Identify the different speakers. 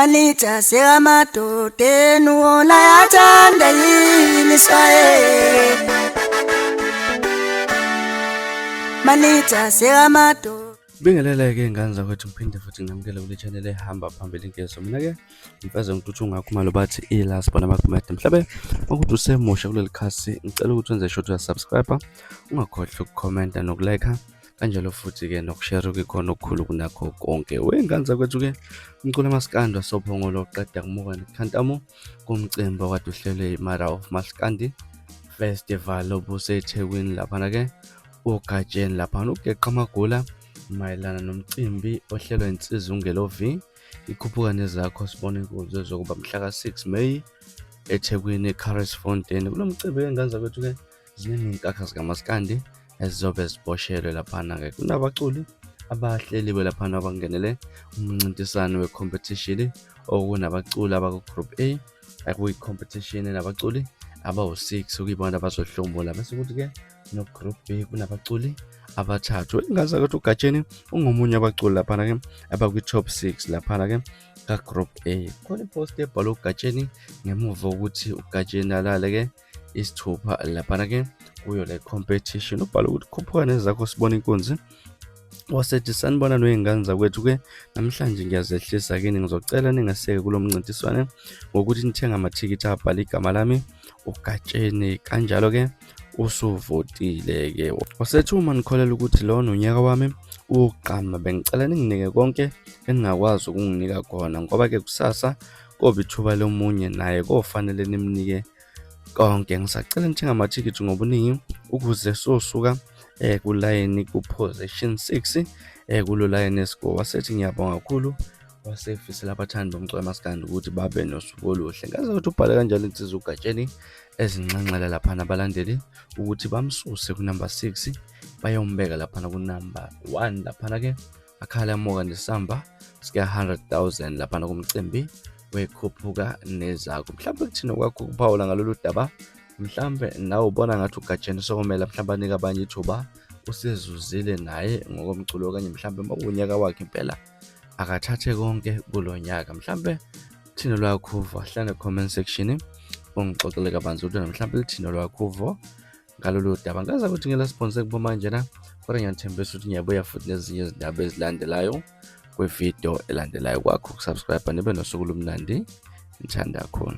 Speaker 1: Manija sekamadodeni wona yathanda yini swaye Manija sekamadoda.
Speaker 2: Bingelele-ke ngane zakwethu, ngiphinde futhi nginamukele kule channel ehamba phambili ingezo. Mina-ke mfeze ngituthu ungakhumalo bathi ila sibona amakhumede. Mhlabe ukuthi usemusha kuleli khasi, ngicela ukuthi wenze sure uyasubscribe, ungakhohlwa ukukhomenta nokulike, kanjalo futhi-ke nokushare kukhona okukhulu kunakho konke. Wey'ngane zakwethu-ke, umculo wamaskandi wasoPhongolo oqeda kumuka nekhantamu kumcimbi okade uhlelwe i-Mother of Maskandi Festival obuseThekwini laphana-ke uGatsheni laphana ugeqa amagula mayelana nomcimbi ohlelwa insizwa uNgelo V ikhuphuka nezakho sibona inkonzo ezokuba mhla ka-6 May eThekwini eCarris Fontaine. Kulo mcimbi-ke ngane zakwethu-ke ziningi iy'nkakha zikamaskandi ezizobe ziboshelwe laphana-ke. Kunabaculi abahleliwe laphana abangenele umncintiswano we-competition, okunabaculi abaku-group A ekuyi-competition nabaculi abawu-6 okuyibona abazohlomula, bese kuthi-ke no-group B kunabaculi abathathu. Engazi ukuthi uGatsheni ungomunye wabaculi laphana-ke abakwi-top 6 laphana-ke ka-group A. Khona i-post ebhalwe uGatsheni ngemuva kokuthi uGatsheni alale-ke isithupha laphana-ke kuyo le competition. Ubhale ukuthi khuphuka nezakho sibone inkunzi. Wasethi sanibona noy'ngane zakwethu-ke, namhlanje ngiyazehlisa kini, ngizocela ningeseke kulo mncintiswane ngokuthi nithenge amathikithi abhale igama lami uGatsheni, kanjalo-ke usuvotile-ke. Wasethi uma nikholelwa ukuthi lona unyaka wami uwuqamba, bengicela ninginike konke eningakwazi ukunginika kona, ngoba-ke kusasa koba ithuba lomunye naye kofanele nimnike konke. Ngisacela nithenge amathikithi ngobuningi ukuze sosuka kulayini ku-position 6 kulo layini esiko. Wasethi ngiyabonga kakhulu, wasefisela abathandi bomculo kamaskandi ukuthi babe nosuku oluhle. Ngazi ukuthi ubhale kanjalo insizwa uGatsheni ezinxenxela laphana abalandeli ukuthi bamsuse kunumber 6 bayombeka laphana kunumber 1 laphana-ke akhala amuka nesamba sika-100,000 laphana kumcimbi wekhuphuka nezakho. Mhlawumbe kuthina kwakho ukuphawula ngalolu daba, mhlawumbe nawe ubona ngathi uGatsheni sokumele mhlawumbe anike abanye ithuba, usezuzile naye ngokomculo, okanye mhlawumbe uma kuwunyaka wakhe impela akathathe konke kulo nyaka. Mhlawumbe thina lwakho uvo, hlala comment section ungixoxele kabanzi ukuthi mhlawumbe lithina lwakho uvo ngalolu daba. Ngazi ukuthi ngela sponsor kubo manje na, kodwa ngiyanithembisa ukuthi ngiyabuya futhi nezinye izindaba ezilandelayo kwividiyo elandelayo. Kwakho ukusubscribe, nibe nosuku olumnandi, ngithanda kakhulu.